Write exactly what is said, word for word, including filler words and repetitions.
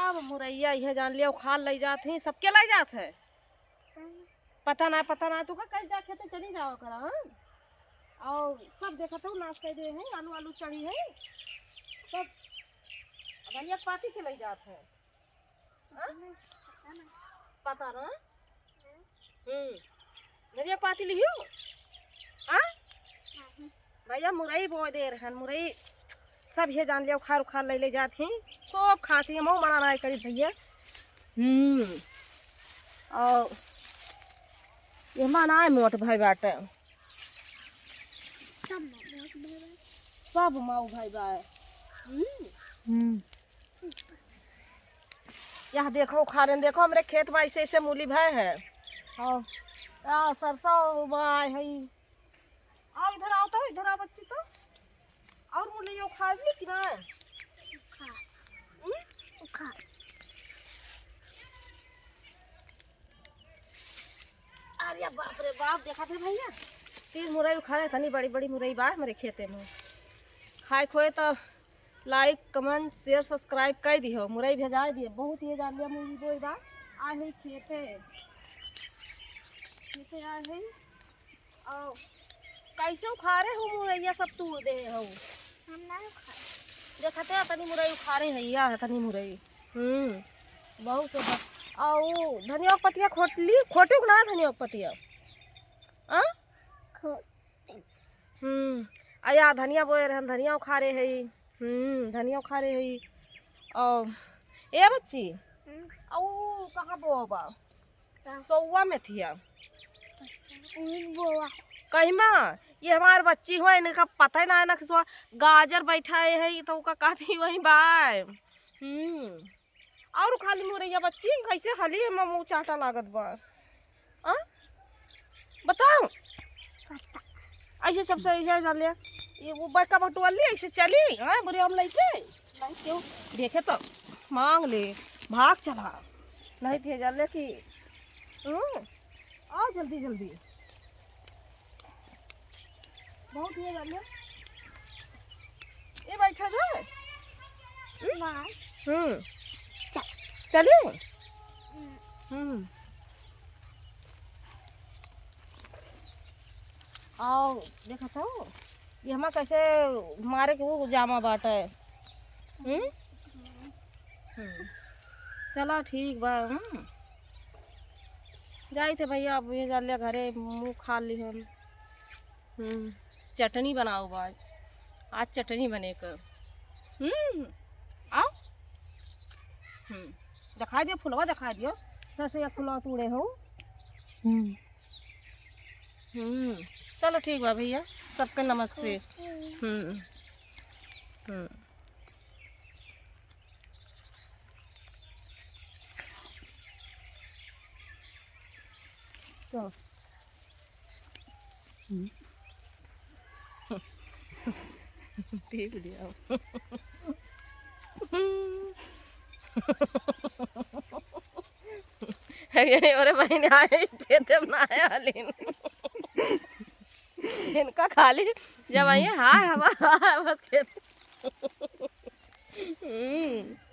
अब मुरैया इहे जान लियो, खाल लइ जात ही, सबके लइ जात है। पता ना, पता ना, तू का कइल जा, खेते चली जावा करा, हाँ? और सब देखत हो, नाश कइ दे है, आलू, आलू चढ़ी है, सब धनिया के पाती के लइ जात है। हाँ? पता ना। हम्म। धनिया पाती लिहियो? हाँ? भइया, मुरई बोए दे रहन, मुरई सब ये जान लियो, उखार उखार लइ लइ जात ही, खूब खात ही, हमहू मना नाहीं करी भइया। हम्म। और ये मना मोट भाई बाटे। सब मोट भाई बा। सब माऊ भाई बा। हम्म। हम्म। यह देखो उखारेन, देखो हमरे खेत में ऐसे ऐसे मूली भए है। हाँ। आ, सरसों बाय है। आओ इधर आओ तो, इधर आओ बच्ची तो। और मूली उखार ली कि ना? उखार। हम्म? उखार। अरे बाप रे बाप, देखा थे भइया, तीन मुरई उखारे, इतनी बड़ी बड़ी मुरई बा हमरे खेते में। खाए खोए तो like, comment, share, subscribe कइ दिहो, मुरई भेजाइ दिहे। बहुत ये जान लिया मूली बोई बा, आ है खेते, खेते आ है। और कैसे उखारे हो मुरैया, सब तूड़ दे हो। हम ना उखारे। देखते हैं, तनी मुरई उखारे है, या है तनी मुरई। हम्म, बहुत सुंदर। और वो धनिया के पतिया खोट ली, खोटे को ना धनिया के पतिया? आ? खो- हम्म, आ या धनिया बोए रहन, धनिया उखारे है। हम्म, धनिया उखारे है। और ए बच्ची, हम्म। आ वो कहाँ बोआ बा? का? सौवा में थिया। उही बोआ। कहिमा, ये हमार बच्ची हुआ, इनका पता ही ना है ना कि सो गाजर बैठाए है, तो का कहती वही बाय। हम्म। और खाली मुरैया बच्ची, कैसे खाली हम मुँह चाटा लागत बा। आ? बताओ। पता। ऐसे सबसे ऐसे जा ले। ये वो बैका बटुआ ले, ऐसे चली, हाँ, बुरे हम लइके। नहीं क्यों? देखे तो मांग ले, भाग चला। नहीं थे जा ले कि, हम्म, आओ जल्दी जल्दी। बहुत ये जा ले। ये बैठा जाए। हम्म? ना। हम्म। चल। चली? हम्म। हम्म। आओ, देखत हो? ये हमा कैसे मारे के वो जामा बाटे। हम्म? हम्म। चला ठीक बा, हम्म। जाई थे भइया, अब ये जा लिया घरे, मुँह खा ली हम। हम्म, चटनी बनाओ बा आज। आज चटनी बने क। हम्म, आओ। हम्म, दिखाई दियो, फुलवा दिखाई दियो। कैसे ये फुलवा तोड़े हो? हम्म। हम्म, चलो ठीक बा भइया, सबके नमस्ते। हम्म। हम्म। तो। हम्म। टीप दिया। अरे बहिन, आए खेते में ना आए हालिन। इनका खाली जब आइए, हाय हवा, हाय बस खेत। हम्म।